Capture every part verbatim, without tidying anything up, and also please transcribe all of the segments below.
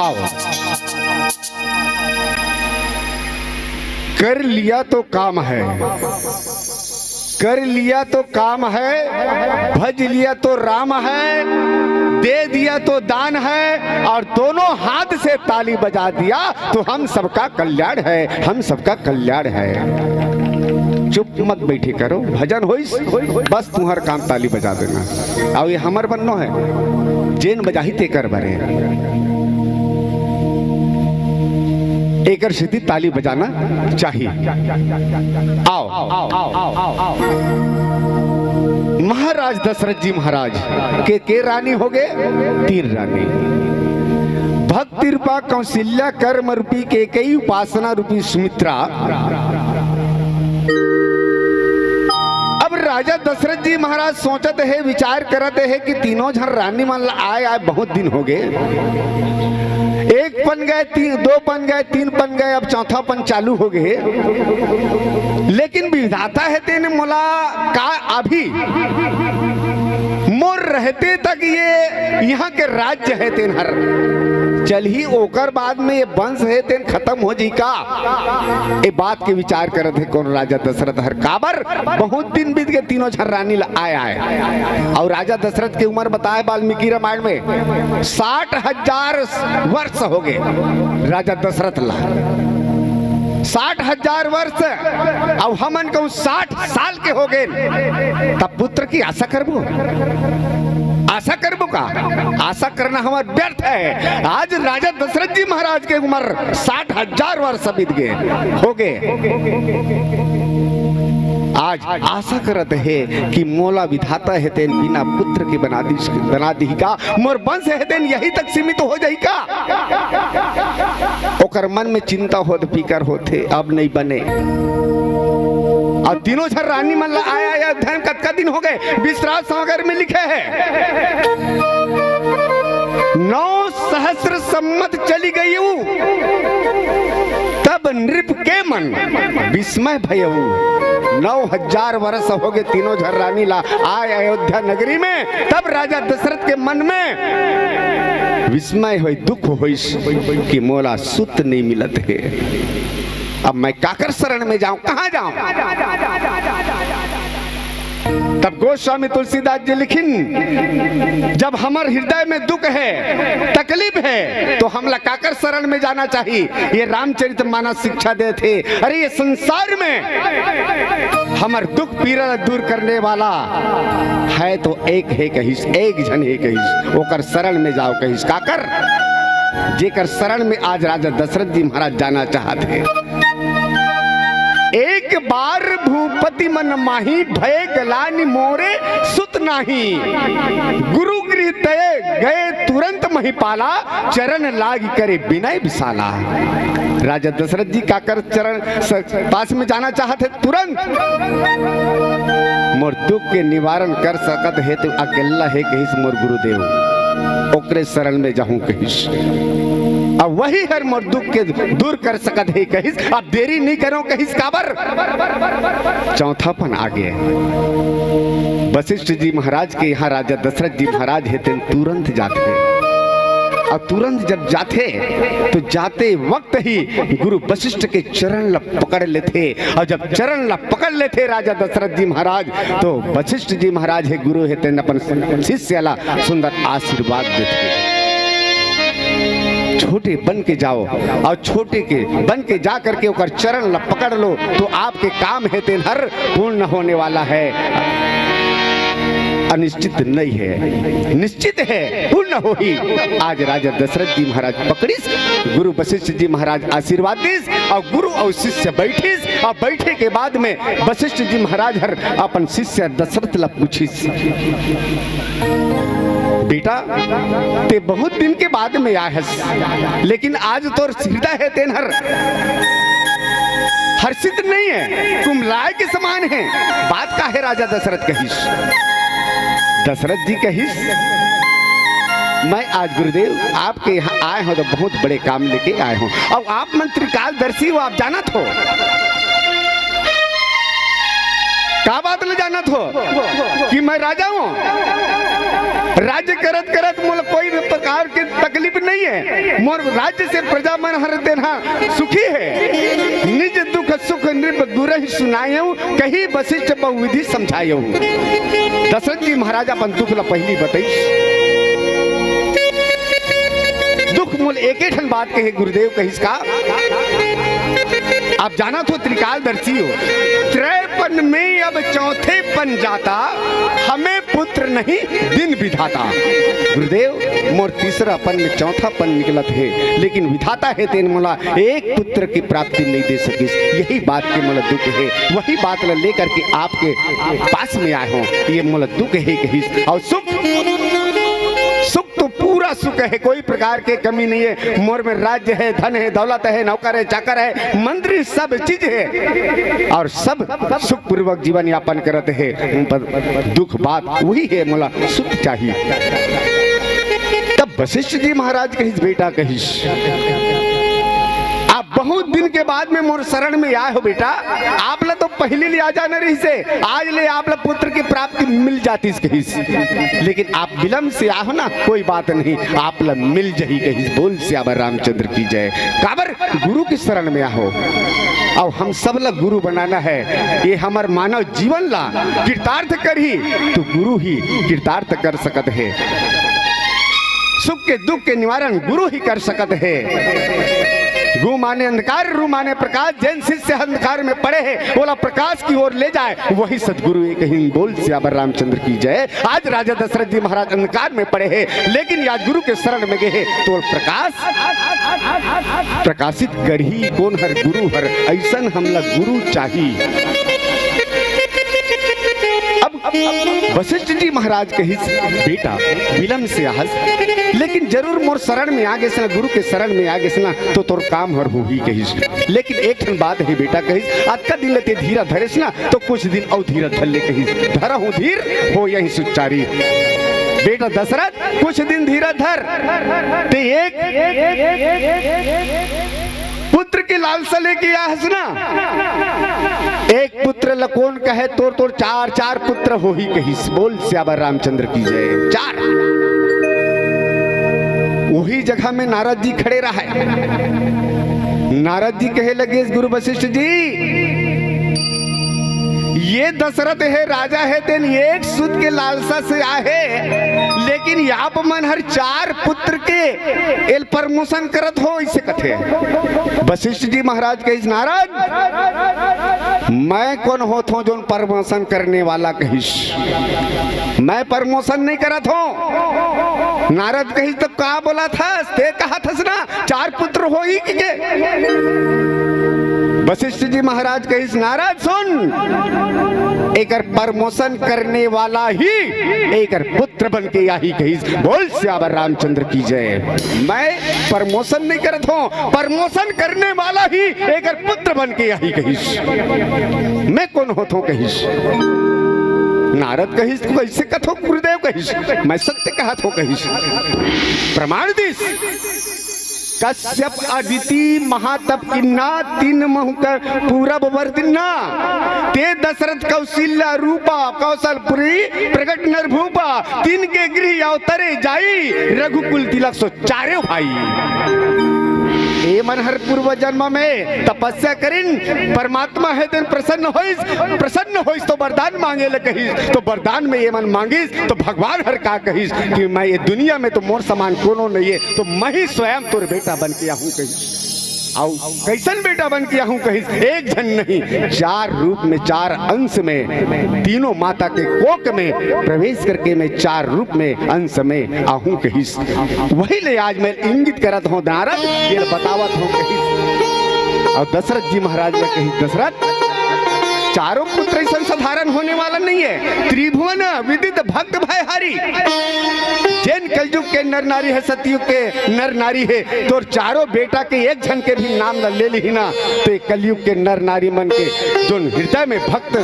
आओ। कर लिया तो काम है, कर लिया तो काम है, भज लिया तो राम है, दे दिया तो दान है, और दोनों हाथ से ताली बजा दिया तो हम सबका कल्याण है, हम सबका कल्याण है। चुप मत बैठे करो, भजन होइस, बस तुम्हार काम ताली बजा देना। अउ ये हमर बन्नो है, जेन बजाही तेकर बरे। एकर सेती ताली बजाना चाहिए। आओ, महाराज दशरथ जी महाराज के, के रानी हो गए, तीन रानी। भक्त कृपा कौशल्या कर्म रूपी केकई उपासना रूपी सुमित्रा। अब राजा दशरथ जी महाराज सोचत हे, विचार करत हे कि तीनों झन रानी मन ला आय, आय बहुत दिन हो गए, एक पन गए, तीन, दो पन गए, तीन पन गए, अब चौथा पन चालू हो गए। लेकिन विधाता हे तेने मोला का अभी मोर रहते तक ये यहाँ के राज्य हे तेन हर चलही, ओकर बाद में ये वंश हे तेन खत्म हो जाही का? ये बात के विचार करत हे कौन राजा दशरथ हर, काबर बहुत दिन बीत गए, तीनों झन रानी ला आय, आय। अउ राजा दशरथ के उम्र बताए वाल्मीकि रामायण में साठ हजार वर्ष हो गए राजा दशरथ ला, साठ हजार वर्ष। अब हमन कहूँ साठ साल के हो गए, तब पुत्र की आशा करबो? आशा करबो का? आशा करना हमार व्यर्थ है। आज राजा दशरथ जी महाराज के उम्र साठ हजार वर्ष बीत गए, हो गए। आज आशा करत हे कि मोला विधाता हे तेन बिना पुत्र के बना दी, बना दी का? मोर वंश हे तेन यही तक सीमित हो जाही का? ओकर मन में चिंता होत, फिकर होत हे, अब नहीं बने। अब तीनों झन रानी मन ला आय, आय अयोध्या में कतका दिन हो गए? विश्राम सागर में लिखे हे, नौ सहस्र सम्मत चली गई, तब नृप के मन विस्मय भयऊ। नौ हजार वर्ष हो गए तीनों झन रानी ला आय अयोध्या नगरी में, तब राजा दशरथ के मन में विस्मय होय, दुख होइस कि मोला सुत नहीं मिलत हे। अब मैं काकर शरण में जाऊं, कहां जाऊं? तब गोस्वामी तुलसीदास जी लिखिन, जब हमर हृदय में दुख हे, तकलीफ हे, तो हमला काकर शरण में जाना चाहिए? ये रामचरित मानस शिक्षा देथे। अरे, ये संसार में हमर दुख पीरा दूर करने वाला हे तो एक हे कहिस, एक झन हे कहिस, ओकर शरण में जाओ कहिस। काकर? जेकर शरण में आज राजा दशरथ जी महाराज जाना चाहत हे। एक बार भूपति मन माही, भय गलानि मोरे सुत नाही। गुरु गृह तय गए तुरंत महिपाला, चरण लाग करे बिनय विशाला। राजा दशरथ जी काकर चरण स-, पास में जाना चाहत हे तुरंत। मोर दुख के निवारण कर सकत हे तो अकेला हे कहिस मोर गुरुदेव, ओकरे शरण में जाहूं कहिस। अब वही हर मोर दुख के दूर कर सकत हे कहिस। अब देरी नहीं करो कहिस, काबर? चौथापन आ गए। वशिष्ठ जी महाराज के यहाँ राजा दशरथ जी महाराज हे तेन तुरंत जाथे। और तुरंत जब जाथे तो जाते वक्त ही गुरु वशिष्ठ के चरण ला पकड़ लेथे। और जब चरण ला पकड़ लेथे राजा दशरथ जी महाराज, तो वशिष्ठ जी महाराज हे गुरु हे तेन अपन शिष्य ला सुंदर आशीर्वाद देथे। छोटे बन के जाओ और छोटे के बन के जा करके ओकर चरण ला पकड़ लो, तो आपके काम हे तेन हर पूर्ण होने वाला है, अनिश्चित नहीं है, निश्चित है, पूर्ण होही। आज राजा दशरथ जी महाराज पकड़िस, गुरु वशिष्ठ जी महाराज आशीर्वाद दिस, और गुरु और शिष्य बैठिस, और बैठे के बाद में वशिष्ठ जी महाराज हर अपन शिष्य दशरथ ला पूछिस, बेटा, ते बहुत दिन के बाद में आए हस, लेकिन आज तोर हृदय हे तेन हर हर्षित नहीं है, कुम्हलाय के समान है। बात का है राजा दशरथ कहिस? दशरथ जी कहिस, मैं आज गुरुदेव आपके यहाँ आए हूँ तो बहुत बड़े काम लेके आए हूँ। अब आप मन त्रिकालदर्शी हो, आप जानत हो। का बात ल जानत हो कि मैं राजा हूँ? राज्य करत करत मोला कोई भी प्रकार के तकलीफ नहीं है। मोर राज्य से प्रजा मन हर तेन हा सुखी है। निज दुख सुख नृप गुरहि सुनायउ, कहि वशिष्ठ बहुविधि समझायउ। दशरथ जी महाराज अपन दुख ला पहिली बताइस। दुख मोला एके ठन बात कहे गुरुदेव, कहिस का? आप जानत हो त्रिकालदर्शी हो, त्रय पन में अब चौथे पन जाता, हमें पुत्र नहीं दिन विधाता। गुरुदेव, मोर तीसरा पन में चौथा पन निकलत हे, लेकिन विधाता हे तेन मोला एक पुत्र की प्राप्ति नहीं दे सकिस। यही बात के मोला दुख हे, वही बात ला लेकर के आपके पास में आए हों, ये मोला दुख हे कहिस। और सुख, सुख तो पूरा सुख है, कोई प्रकार के कमी नहीं है। मोर में राज्य है, धन है, दौलत है, नौकर है, चाकर है, मंत्री, सब चीज है और सब सुखपूर्वक जीवन यापन करत है। पर दुख बात वही है, मोला सुख चाहिए। तब वशिष्ठ जी महाराज कहिस, बेटा कहिस, आप बहुत दिन के बाद में मोर शरण में आए हो बेटा, आप ला तो पहले ले आ जाना रहिसे, आज ले आप ला पुत्र की प्राप्ति मिल जातीस कहिस, लेकिन आप विलंब से आहो ना, कोई बात नहीं, आप ला मिल जही कहिस। बोल सियावर रामचंद्र की जय। काबर गुरु के शरण में आहो, और हम सब ला गुरु बनाना है। ये हमर मानव जीवन ला कृतार्थ करही तो गुरु ही कृतार्थ कर सकत है। सुख के दुख के निवारण गुरु ही कर सकत है। गु माने अंधकार, रु माने प्रकाश। जैन शिष्य अंधकार में पड़े है, ओला प्रकाश की ओर ले जाए, वही सदगुरु एक ही। बोल सियावर रामचंद्र की जय। आज राजा दशरथ जी महाराज अंधकार में पड़े है, लेकिन आज गुरु के शरण में गए है तो प्रकाश प्रकाशित करही। कोन हर गुरु हर, ऐसन हमला गुरु चाही। अब वशिष्ठ जी महाराज कहिस, बेटा विलंब से आहस, लेकिन जरूर मोर शरण में आ गेस ना, गुरु के शरण में आ गेस ना, तो तोर काम हर होही कहिस। लेकिन एक ठन बात है बेटा कहिस, अतका दिन ले ते धीरा धरेस ना, तो कुछ दिन अउ धीरा धर ले कहिस। धरा हूँ धीर, हो यही सुचारी। बेटा दशरथ, कुछ दिन धीरा धर। ते एक पुत्र की लालसा लेके आहस ना, एक पुत्र ल कोन कहे, तोर तोर चार चार पुत्र होही कहिस। बोल सियावर रामचंद्र की जय। चार। वही जगह में नारद जी खड़े रहे। नारद जी कहे लगे, गुरु वशिष्ठ जी, ये दशरथ हे, राजा हे, तेन एक सुत के लालसा से आहे, लेकिन आप मन हर चार पुत्र के एल प्रमोशन करत हो, इसे कथे। वशिष्ठ जी महाराज कहिस, नारद, मैं कोन होथों जोन प्रमोशन करने वाला कहिस? मैं प्रमोशन नहीं करत हों। नारद कहिस, तो का बोलत हस? ते कहत हस ना, चार पुत्र होही के? वशिष्ठ जी महाराज कहिस, नारद सुन, एकर प्रमोशन करने वाला ही एकर पुत्र बन के आही कहिस। बोल सियावर रामचंद्र की जय। मैं प्रमोशन नहीं करत हों, प्रमोशन करने वाला ही एकर पुत्र बन के आही कहिस। मैं कोन होथों कहिस। नारद कहिस, तू कैसे कथो गुरुदेव कहिस, मैं सत्य कहत हों कहिस। प्रमाण दिस। कश्यप अदिति महातप किन्ना, तीन महु कर पूरब वर दिन्ना। ते दशरथ कौशल्या रूपा, कौशलपुरी प्रगट नर भूपा, तीन के गृह अवतरे जाई, रघुकुल तिलक सो चारों भाई। ए मन हर पूर्व जन्म में तपस्या करिन, परमात्मा हे तेन प्रसन्न होइस, प्रसन्न होइस तो वरदान मांगे ले कहिस, तो वरदान में ये मन मांगिस, तो भगवान हर का कहिस कि मैं ये दुनिया में तो मोर समान कोनो नहीं है, तो मैं ही स्वयं तोर बेटा बन के आहूं कहिस। अउ कैसन बेटा बन के आहूं कहिस? एक झन नहीं, चार रूप में, चार अंश में, तीनों माता के कोख में प्रवेश करके मैं चार रूप में, अंश में आहूं कहिस। वही ले आज मैं इंगित करत हों नारद, ये बतावत हों कहिस। अउ दशरथ जी महाराज ला कहिस, दशरथ, चारों पुत्र ऐसन साधारण होने वाला नहीं है। त्रिभुवन विदित भक्त भयहारी, जेन कलयुग के नर नारी हे, सतयुग के नर नारी हे, तोर चारों बेटा के एक झन के भी नाम ला ले लिही ना, तो ये कलयुग के नर नारी मन के जोन हृदय में भक्त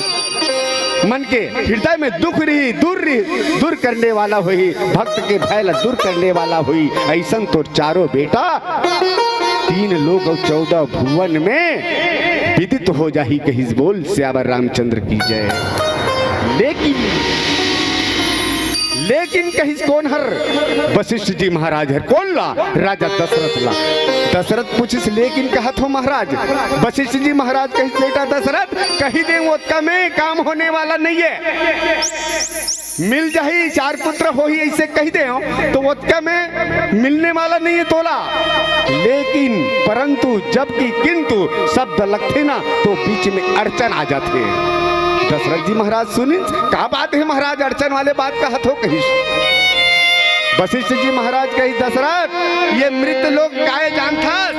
मन के हृदय में दुख रही, दूर रही, दूर करने वाला होही, भक्त के भय ला दूर करने वाला होही। ऐसन तोर चारों बेटा तीन लोक अउ चौदह भुवन में विदित हो जाही कहिस। बोल सियावर रामचंद्र की जय। लेकिन, लेकिन कहिस कोन हर? वशिष्ठ जी महाराज हर। कोन ला? राजा दशरथ ला। दशरथ पूछिस, "लेकिन कहत हो महाराज?" वशिष्ठ जी महाराज कहिस, "बेटा दशरथ, कहि देंव ओतका में काम होने वाला नइ हे।" मिल जाही, चार पुत्र होही, अइसे कहि देंव, तो ओतका में मिलने वाला नइ हे तोला। लेकिन, परंतु, जबकि, किंतु शब्द लगथे ना, तो बीच में अड़चन आ जाथे। दशरथ जी महाराज सुनिस, "का बात हे महाराज, अड़चन वाले बात कहत हो?" कहिस। वशिष्ठ जी महाराज कहिस, "दशरथ, ये मृत लोक काय जानथस?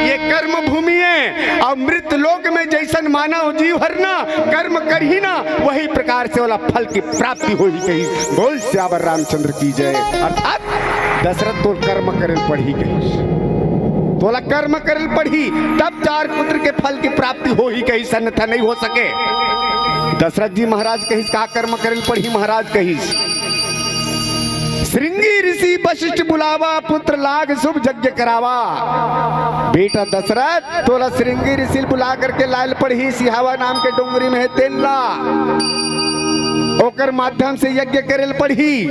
ये कर्म भूमि हे, अउ मृत लोक में जइसन मानव जीव हर ना कर्म करही ना, वही प्रकार से ओला फल की प्राप्ति होही," कहिस। बोल सियावर रामचंद्र की जय। अर्थात दशरथ, तोर कर्म करे ल पड़ही कहिस, तोला कर्म करे ल पड़ही, तब चार पुत्र के फल की प्राप्ति होही कहिस, अन्यथा नइ हो सके। दशरथ जी महाराज कहिस, "का कर्म करे ल पड़ही महाराज?" कहिस, "श्रृंगी ऋषि वशिष्ठ बुलावा, पुत्र लाग शुभ यज्ञ करावा।" बेटा दशरथ, तोला श्रृंगी ऋषि ल बुला करके लाय ल पड़ही, सिहावा नाम के डोंगरी में हे तेन ला, ओकर माध्यम से यज्ञ करे ल पड़ही,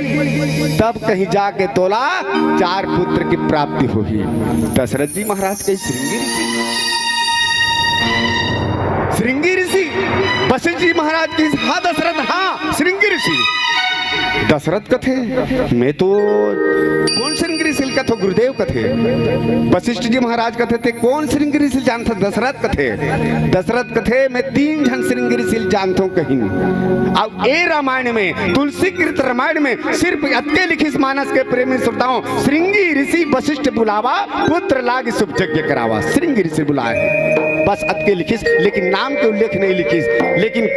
तब कहीं जाके तोला चार पुत्र की प्राप्ति होही। दशरथ जी महाराज कहिस, "श्रृंगी ऋषि, श्रृंगी ऋषि।" वशिष्ठ जी महाराज कहिस, "हाँ दशरथ, हाँ, श्रृंगी ऋषि।" दशरथ कथे, "मैं तो कोन श्रृंगी ऋषि ल कथों गुरुदेव?" कथे। वशिष्ठ जी महाराज कथे, "तें कोन श्रृंगी ऋषि ल जानथस दशरथ?" कथे। दशरथ कथे, "मैं तीन झन श्रृंगी ऋषि ल जानथों," कहिन। अउ ए रामायण में, तुलसीकृत रामायण में सिर्फ अतके लिखिस, मानस के प्रेमी श्रोताओं, "श्रृंगी ऋषि वशिष्ठ बुलावा, पुत्र लाग शुभ यज्ञ करावा।" श्रृंगी ऋषि बुलाए, बस अतके लिखिस, लेकिन नाम के उल्लेख नइ लिखिस। लेकिन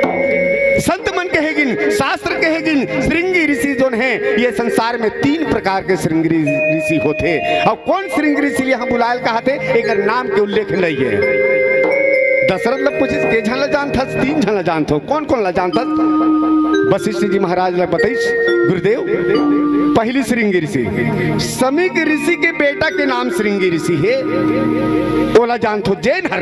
संत मन कहे गिन, शास्त्र कहे गिन, श्रृंगी ऋषि जोन हे, ये संसार में तीन प्रकार के श्रृंगी ऋषि होथे। अउ कोन श्रृंगी ऋषि ल इहाँ बुलाय ल कहाथे, एकर नाम के उल्लेख नइ हे। दशरथ ल पूछिस, "के झन ल जानथस?" "तीन झन ल जानथों।" "कोन कोन ल जानथस?" वशिष्ठ जी महाराज ल बताइस, "गुरुदेव, पहिली श्रृंगी ऋषि, समीक ऋषि के बेटा के नाम श्रृंगी ऋषि हे, ओला जानथों, जेन हर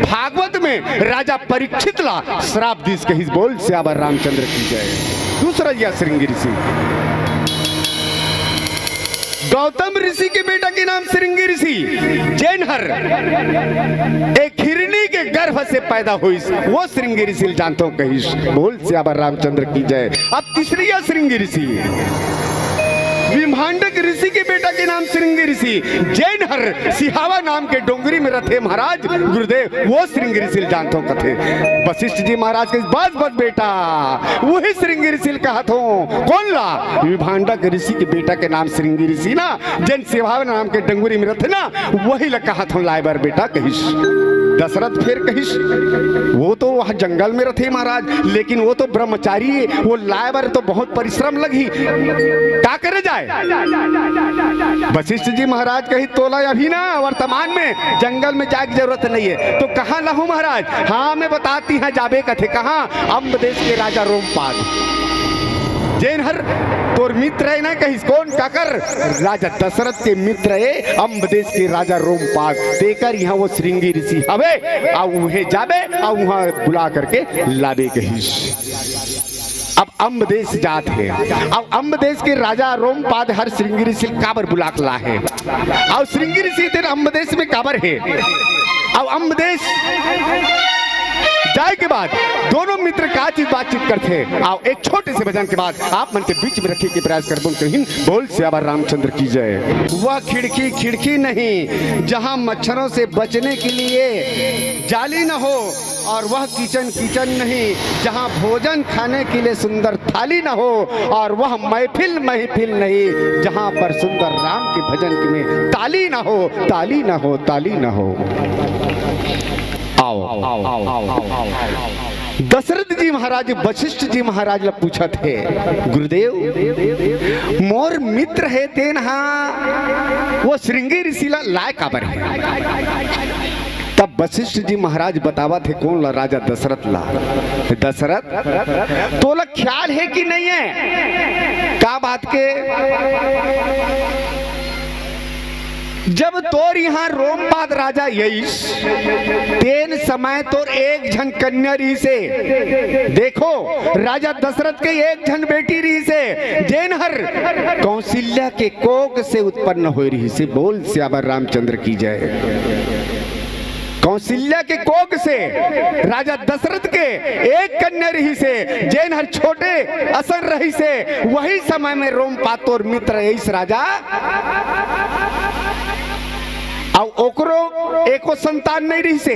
भागवत में राजा परीक्षित ला श्राप दिस," कहिस। बोल सियावर रामचंद्र की जय। दूसरा या श्रृंगी ऋषि, गौतम ऋषि के बेटा के नाम श्रृंगी ऋषि, जेन हर एक हिरनी के गर्भ से पैदा होइस, वो श्रृंगी ऋषि ल जानथों कहिस। बोल सियावर रामचंद्र की जय। अब तीसरी या श्रृंगी ऋषि, विभांडक ऋषि के बेटा के नाम श्रृंगी ऋषि, जेन हर सिहावा नाम के डोंगरी में रथे महाराज गुरुदेव, वो श्रृंगी ऋषि ल जानथों कथे। वशिष्ठ जी महाराज कहिस, "बस बस बेटा, वही श्रृंगी ऋषि ल कहत हों।" कोन ला? विभांडक ऋषि के बेटा के नाम श्रृंगी ऋषि ना, जेन सिहावा नाम के डोंगरी में रथे ना, वही ल कहत हों लाय बर बेटा कहिस। दशरथ फेर कहिस, "वो तो वह जंगल में रथे महाराज, लेकिन वो तो ब्रह्मचारी हे, वो लाय बर तो बहुत परिश्रम लगही, का करे जाय?" वशिष्ठ जी महाराज कहिस, "तोला अभी ना वर्तमान में जंगल में जाय के जरूरत नइ हे, तो कहाँ लाहूँ महाराज?" "हाँ, मैं बताथों, इहाँ जाबे," कथे। "कहाँ?" "अम्ब देश के राजा रोमपाद, जेन हर तोर मित्र हे ना," कहिस। "कोन?" "काकर?" "राजा दशरथ के मित्र हे, अम्ब देश के राजा रोमपाद, तेकर इहाँ वो श्रृंगी ऋषि हवे, अउ उहें जाबे, अउ उहाँ बुला करके लाबे," कहिस। अब अम्ब देश जात हे, अब अम्ब देश के राजा रोमपाद हर श्रृंगी ऋषि ल काबर बुला के लाय हे, अउ श्रृंगी ऋषि तेन अम्ब देश में काबर हे, अउ अम्ब देश जाय के बाद दोनों मित्र का चीज बातचीत करथे, अउ एक छोटे से भजन के बाद आप मन के बीच में रखे के प्रयास करबो कहिन। बोल सियावर रामचंद्र की जय। वह खिड़की खिड़की नहीं जहाँ मच्छरों से बचने के लिए जाली न हो, और वह किचन किचन नहीं जहाँ भोजन खाने के लिए सुंदर थाली न हो, और वह महफिल महफिल नहीं जहाँ पर सुंदर राम के भजन में ताली न हो, ताली न हो, ताली न हो। आओ, आओ, आओ, आओ, आओ। दशरथ जी महाराज वशिष्ठ जी महाराज ला पूछत हे, "गुरुदेव, मोर मित्र हे तेन हा वो श्रृंगी ऋषि ला लाय काबर हे?" तब वशिष्ठ जी महाराज बतावत हे कोन ला? राजा दशरथ ला। दशरथ, तोला ख्याल हे कि नहीं हे? का बात के? जब तोर इहाँ रोमपाद राजा अइस, तेन समय तोर एक झन कन्या रहिसे। देखो, राजा दशरथ के एक झन बेटी रहिसे, जेन हर कौशल्या के कोख से उत्पन्न होय रहिसे। बोल सियावर रामचंद्र की जय। कौशल्या के कोख से राजा दशरथ के एक कन्या रहिसे, जेन हर छोटे असन रहिसे। वही समय में रोमपाद तोर मित्र अइस राजा, अउ ओकरो एको संतान नइ रहिसे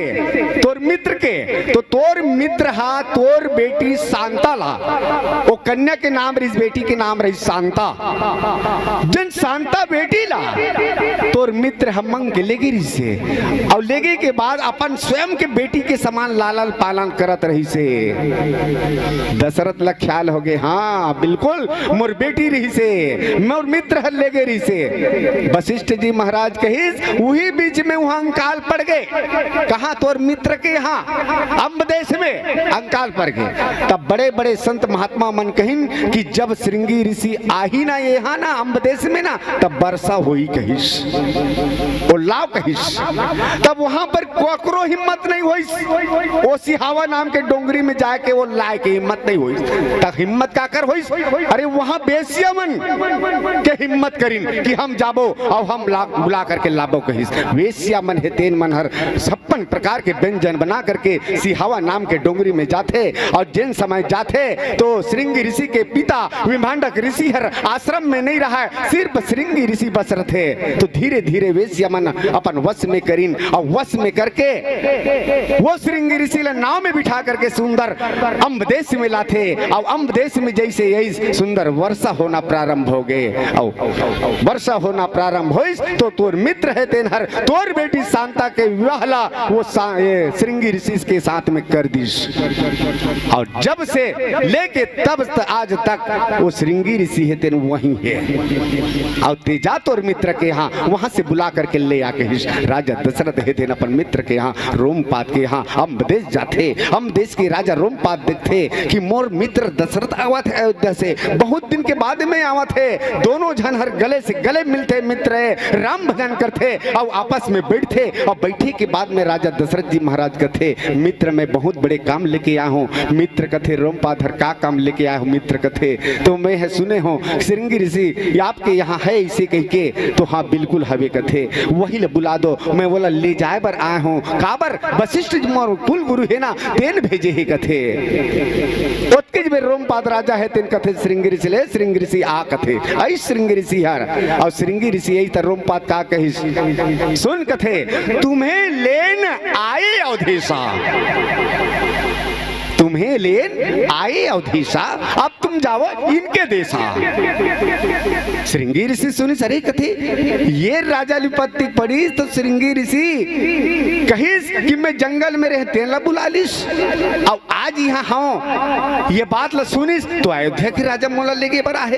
तोर मित्र के, तो तोर मित्र हा तोर बेटी शांता ला, ओ कन्या के नाम रहिस, बेटी के नाम रहिस शांता। जेन शांता बेटी ला तोर मित्र ह मंग के लेगे रहिसे, अउ लेगे के बाद अपन स्वयं के बेटी के समान लालन पालन करत रहिसे। दशरथ ला ख्याल होगे, हाँ, बिल्कुल मोर बेटी रहिसे, मोर मित्र ह लेगे रहिसे। वशिष्ठ जी महाराज कहिस, उही बीच में उहाँ अंकाल पड़ गे। कहाँ? तोर मित्र के यहाँ, अम्ब देश में अंकाल पड़ गे। तब बड़े-बड़े संत महात्मा मन कहिन कि जब श्रृंगी ऋषि आही ना यहाँ ना अम्ब देश में ना, तब वर्षा होही कहिस, ओलाव कहिस। तब वहाँ पर कोकरो हिम्मत नइ होइस ओ सिहावा नाम के डोंगरी में जाके ओला लाय के हिम्मत नइ होइस। त हिम्मत काकर होइस? अरे, वहाँ वेश्या मन के हिम्मत करिन कि हम जाबो अउ हम ला, बुला करके लाबो कहिस। वेश्या मन हे, तेन मन हर छप्पन प्रकार के व्यंजन बना करके सिहावा नाम के डोंगरी में जाथे, अउ जेन समय जाथे तो श्रृंगी ऋषि के पिता विभांडक ऋषि हर आश्रम में नइ रहय, सिर्फ श्रृंगी ऋषि बस रथे। तो धीरे धीरे वेश्या मन अपन वश में करिन, अउ वश में करके ओ श्रृंगी ऋषि ला नाव में बिठा करके सुंदर अम्ब देश में लाथे, अउ अम्ब देश में जइसे अइस सुंदर वर्षा होना प्रारंभ होगे, अउ वर्षा होना प्रारंभ होइस तो तोर मित्र हे तेन हर तोर बेटी शांता के विवाह ला ओ सा-, ए, श्रृंगी ऋषि के साथ में कर दिस। अउ जब से लेके तब त-, आज तक ओ श्रृंगी ऋषि हे तेन वहीं हे। अउ तें जा तोर मित्र के यहाँ, वहाँ से बुला करके ले आ कहिस। राजा दशरथ हे तेन अपन मित्र के यहाँ, रोमपाद के यहाँ अम्ब देश जाथे। अम्ब देश के राजा रोमपाद देखथे कि मोर मित्र दशरथ आवत हे अयोध्या से, बहुत दिन के बाद में आवत हे। दोनों झन हर गले से गले मिलथे, मित्र हे, राम भजन करथे अउ आपस में बइठथे। अउ बइठे के बाद में राजा दशरथ जी महाराज कथे, "मित्र, मैं बहुत बड़े काम लेके आय हँव।" मित्र कथे, "रोमपाद हर का काम लेके आय हो?" मित्र कथे, "तो मैं ह सुने हँव श्रृंगी ऋषि आपके यहाँ हे अइसे कहिके।" तो "हाँ, बिल्कुल हवे," कथे, "वही ला बुला दो, मैं ओला ले जाय बर आय हँव।" काबर? वशिष्ठ जी मोर कुल गुरु हे ना, तेन भेजे हे कथे। ओतकेच बेर रोमपाद राजा हे, तेन कथे श्रृंगी ऋषि ले, श्रृंगी ऋषि आ कथे। अइस श्रृंगी ऋषि हर, अउ श्रृंगी ऋषि अइस त रोमपाद का कहिस, सुन कथे, "तुम्हें लेन आए अवधेशा, तुम्हें लेन आए अवधेशा, अब तुम जाओ इनके देशा।" श्रृंगी ऋषि सुनिस, अरे कथे, ये राजा ल विपत्ति पड़िस तो श्रृंगी ऋषि कहिस कि मैं जंगल में रहेंव तेन ला बुला लिस, अउ आज इहाँ हँव, ये बात ला सुनिस तो अयोध्या के राजा मोला लेगे बर आहे।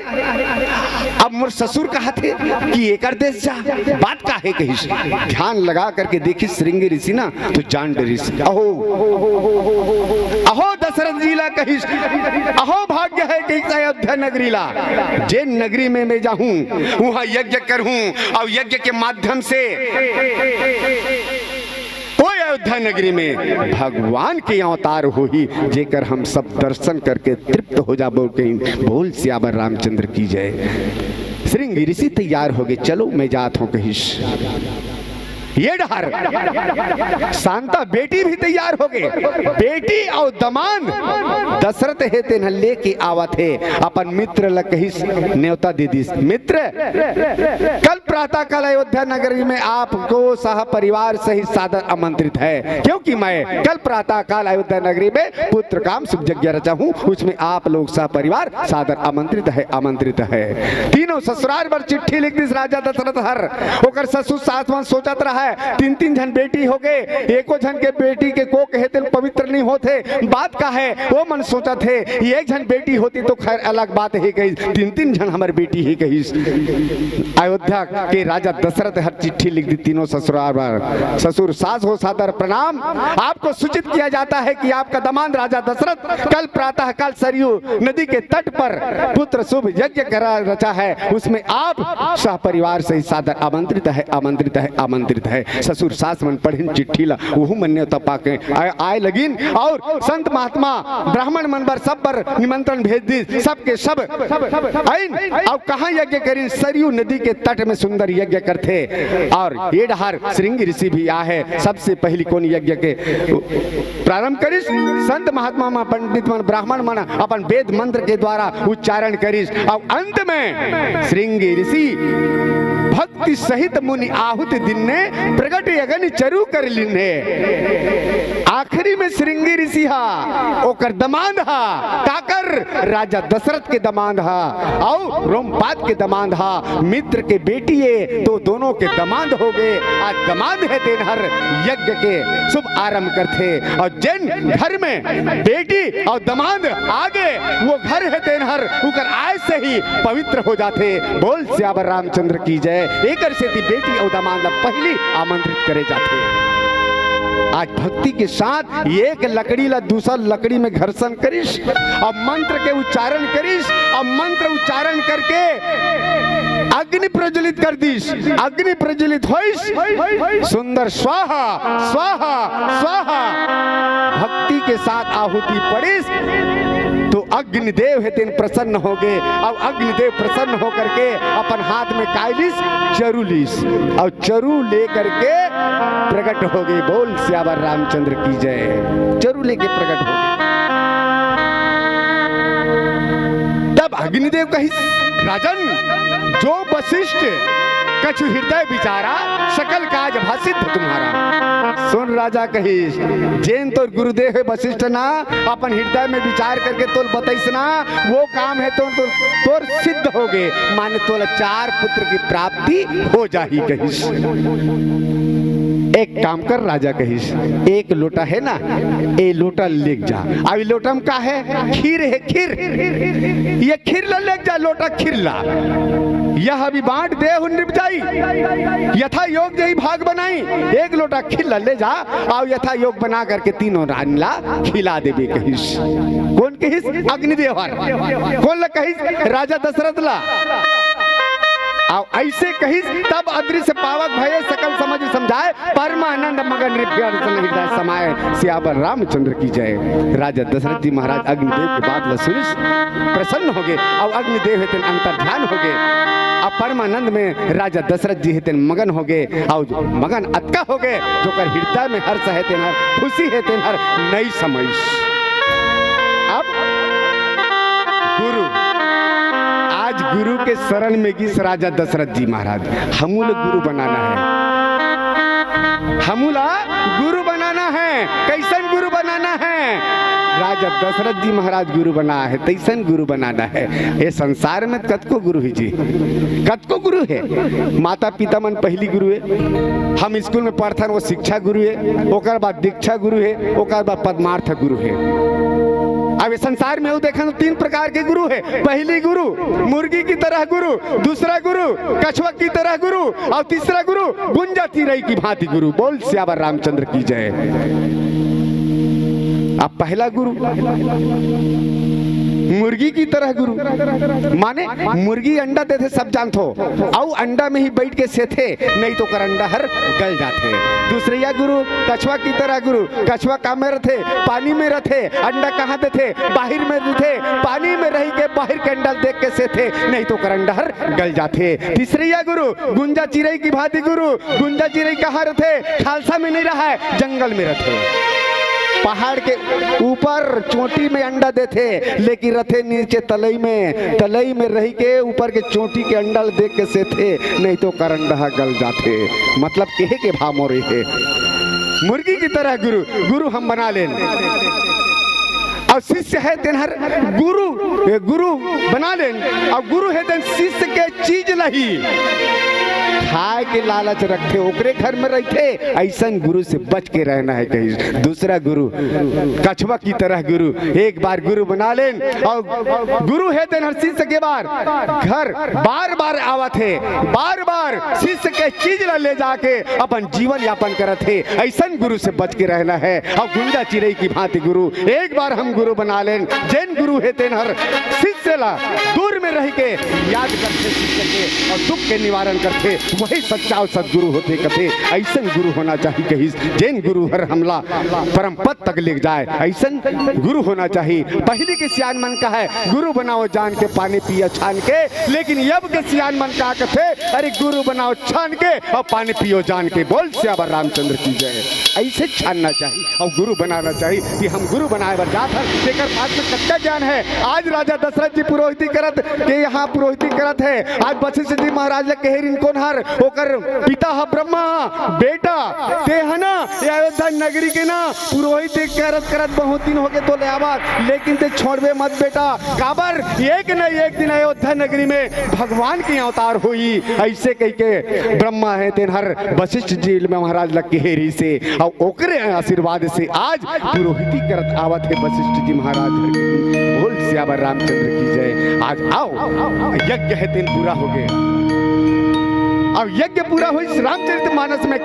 अब मोर ससुर कहत हे कि एकर देश जा, बात का हे कहिस। ध्यान लगा करके देखिस श्रृंगी ऋषि ना, तो जान डरिस। अहो, अहो दशरथ जी ला कहिस, अहो भाग्य हे कहिस अयोध्या नगरी ला, जेन नगरी में मैं जाहूँ, उहाँ यज्ञ करहूँ, अउ यज्ञ के माध्यम से ओ अयोध्या नगरी में भगवान के अवतार होही, जेकर हम सब दर्शन करके तृप्त हो जाबो कहिन। बोल सियावर रामचंद्र की जय। श्रृंगी ऋषि तैयार होगे, चलो मैं जात हँव कहिस। ये डहर शांता बेटी भी तैयार होगे, बेटी अउ दमांद दशरथ हे तेन ह लेके आवत हे, अपन मित्र ला कहिस, नेवता दे दिस, मित्र, कल प्रातः काल अयोध्या नगरी में आपको सह परिवार सहित सादर आमंत्रित है, क्योंकि मैं कल प्रातः काल अयोध्या नगरी में पुत्र काम शुभ यज्ञ रचा हूँ, उसमें आप लोग सह परिवार सादर आमंत्रित है, आमंत्रित है। तीनों ससुरार बर चिट्ठी लिख दिस राजा दशरथ हर। ओकर ससुर सास मन सोचत रहा, तीन तीन झन बेटी हो गए, एको झन के बेटी के कोख हे तेन पवित्र नहीं होत हे। बात का है, वो मन सोचत हे, एक झन बेटी होती तो खैर अलग बात हे, कही तीन तीन झन हमर बेटी हे कही। अयोध्या के राजा दशरथ हर चिट्ठी लिख दी तीनों ससुराल बर। ससुर सास हो सादर प्रणाम, आपको सूचित किया जाता है कि आपका दमांद राजा दशरथ कल प्रातः काल सरयू नदी के तट पर पुत्र शुभ यज्ञ करा रचा है, उसमें आप सह परिवार से सादर आमंत्रित है, आमंत्रित है, आमंत्रित है। ससुर सास मन पढ़िन चिट्ठी ला, वहू मन न्योता पाके आए, आए लगिन और संत महात्मा ब्राह्मण मन बर सब बर निमंत्रण भेज दी। सबके सब आइन और कहाँ यज्ञ करिन? सरयू नदी के तट में सुंदर यज्ञ करथे। और ये डहार श्रृंगी ऋषि भी आहे, सबसे पहली कोन यज्ञ के प्रारंभ करिस। संत महात्मा मन, पंडित मन, ब्राह्मण मन अपन वेद मंत्र के द्वारा उच्चारण करिस और अंत में श्रृंगी ऋषि भक्ति सहित मुनि आहुति दीन्हे, प्रगट अगनि चरु करि लीन्हे। आखिरी में श्रृंगी ऋषि हा, ओकर दमांद हा, काकर? राजा दशरथ के दमांद हा, अउ रोमपाद के दमांद हा, मित्र के बेटी ए, तो दोनों के दमांद हो गए। आज दमांद हे तेन हर यज्ञ के शुभ आरंभ करथे, अउ जेन घर में बेटी अउ दमांद आगे, वो घर हे तेन हर उकर आय से ही पवित्र हो जाथे। बोल सियावर रामचंद्र की जय। एकर सेती बेटी अउ दमांद ला पहली आमंत्रित करे जाथे। आज भक्ति के साथ एक लकड़ी ला दूसर लकड़ी में घर्षण करिस, अब मंत्र के उच्चारण करिस, अब मंत्र उच्चारण करके अग्नि प्रज्वलित कर दिस। अग्नि प्रज्वलित होइस, सुंदर स्वाहा, स्वाहा, स्वाहा। भक्ति के साथ आहुति पड़िस, तो अग्निदेव हे तेन प्रसन्न हो गए। अब अग्निदेव प्रसन्न होकर के अपन हाथ में काय लिस? चरु लिस। और चरु लेकर के प्रकट हो गए। बोल सियावर रामचंद्र की जय। चरु लेके प्रकट हो गए। तब अग्निदेव कहिस, राजन, जो वशिष्ठ कछु हृदय विचारा, सकल काज भा सिद्ध तुम्हारा। सुन राजा कहिस, जेन तोर गुरुदेव हे वशिष्ठ ना, अपन हृदय में विचार करके तोल बतइस ना, वो काम हे तो, तो तोर सिद्ध हो गए, माने तोला चार पुत्र की प्राप्ति हो जाही कहिस। एक काम कर राजा कहिस, एक लोटा हे ना, ए लोटा लेग जा। अब ई लोटा में का हे? खीर हे, खीर। ये खीर ला लेग जा, लोटा खीर ला। यह अभी बांट दे हूँ नृप जाई, यथा योग जही भाग बनाई। एक लोटा खीर ला ले जा, अउ यथा योग बना करके तीनों रानी ला खिला देबे कहिस। कोन कहिस? अग्निदेव हर। कोन ला कहिस? राजा दशरथ ला। अउ अइसे कहिस, तब अदृश्य पावक भये सकल समझ समझाए, परमानंद मगन नृप हर्षन हृदय समाए। सियावर रामचंद्र की जय। राजा दशरथ जी महाराज अग्निदेव के बात ला सुनिस, प्रसन्न हो गए, अउ अग्निदेव हे तेन अंतर ध्यान हो गए। अब परमानंद में राजा दशरथ जी हे तेन मगन हो गए, अउ मगन अतका हो गए, जोकर हृदय में हर्ष हे तेन हर, खुशी हे तेन हर नइ समइस। अब गुरु, आज गुरु के शरण में गिस राजा दशरथ जी महाराज। हमू ला गुरु बनाना हे, हमू ला गुरु बनाना हे। कइसन गुरु बनाना हे? राजा दशरथ जी महाराज गुरु बना हे, तइसन गुरु बनाना हे। ये संसार में कतको गुरु हे जी, कतको गुरु हे। माता पिता मन पहली गुरु हे, हम स्कूल में पढ़थन, वो शिक्षा गुरु हे, ओकर बाद दीक्षा गुरु हे, ओकर बाद पद्मार्थ गुरु हे। अब ये संसार में वो देखन, तीन प्रकार के गुरु हे। पहली गुरु मुर्गी की तरह गुरु, दूसरा गुरु कछुआ की तरह गुरु, अउ तीसरा गुरु गुंजा चिरई की भांति गुरु। बोल सियावर रामचंद्र की जय। अब पहला गुरु मुर्गी की तरह गुरु, माने मुर्गी अंडा देथे, सब जानथो, अउ अंडा में ही बैठ के सेथे, नहीं तो ओकर अंडा हर गल जाथे। दूसरइया गुरु कछुआ की तरह गुरु, कछुआ का में रथे? पानी में रथे। अंडा कहाँ देथे? बाहिर में देथे। पानी में रहि के बाहिर के अंडा देख के सेथे, नहीं तो ओकर अंडा हर गल जाथे। तीसरइया गुरु गुंजा चिरई की भांति गुरु, गुंजा चिरई कहाँ रथे? खालसा में नहीं रहय, जंगल में रथे। पहाड़ के ऊपर चोटी में अंडा देथे, लेकिन रथे नीचे तलई में, तलई में रहि के ऊपर के चोटी के अंडा ल देख के सेथे, नहीं तो ओकर अंडा ह गल जाथे। मतलब कहे के भाव मोर हे, मुर्गी की तरह गुरु, गुरु हम बना लेन। अउ शिष्य हे तेन हर गुरु, ए, गुरु बना लेन, अउ गुरु हे तेन शिष्य के चीज ल ही खाए के लालच रखथे, ओकरे घर में रहिथे, अइसन गुरु से बच के रहना हे कहिस। दूसरा गुरु, कछवा की तरह गुरु, एक बार गुरु बना लेन अउ गुरु हे तेन हर शिष्य के बार घर बार बार आवत हे, बार बार शिष्य के चीज ला ले जाके अपन जीवन यापन करत हे। अइसन गुरु से बच के रहना हे। अउ गुंजा चिरई की भांति गुरु, एक बार हम गुरु बना लेन, जेन गुरु हे तेन हर शिष्य ला दूर में रह के याद करथे शिष्य के अउ दुख के निवारण करथे, वही सच्चा अउ सदगुरु होथे कथे। अइसन गुरु होना चाही कहिस, जेन गुरु हर हमला परम पद तक ले जाए, अइसन गुरु होना चाही। पहिली के सियान मन का हे, गुरु बनाओ जान के, पानी पियो छान के, लेकिन अब के सियान मन का कथे, अरे गुरु बनाओ छान के अउ पानी पियो जान के। बोल सियावर रामचंद्र की जय। अइसे छानना चाही अउ गुरु बनाना चाही कि हम गुरु बनाए बर जात हन, तेकर पास में कतका ज्ञान हे। आज राजा दशरथ जी पुरोहिती करत के यहाँ पुरोहिती करत हे। आज वशिष्ठ जी महाराज ल कहे रिन कोन हर, ओकर पिता ह ब्रह्मा, बेटा ते ह ना, ये अयोध्या नगरी के ना पुरोहित करत करत बहुत दिन होगे तोला आवाज, लेकिन ते छोड़बे मत बेटा। काबर? एक न एक दिन अयोध्या नगरी में भगवान के अवतार होही, अइसे कहिके ब्रह्मा हे तेन हर वशिष्ठ जी महाराज ल कहे रिहिसे, अउ ओकरे आशीर्वाद से आज पुरोहिती करत आवत हे वशिष्ठ जी महाराज हर। बोल सियावर रामचंद्र की जय। आज आओ, यज्ञ हे तेन पूरा होगे, अउ यज्ञ पूरा होइस रामचरित मानस में।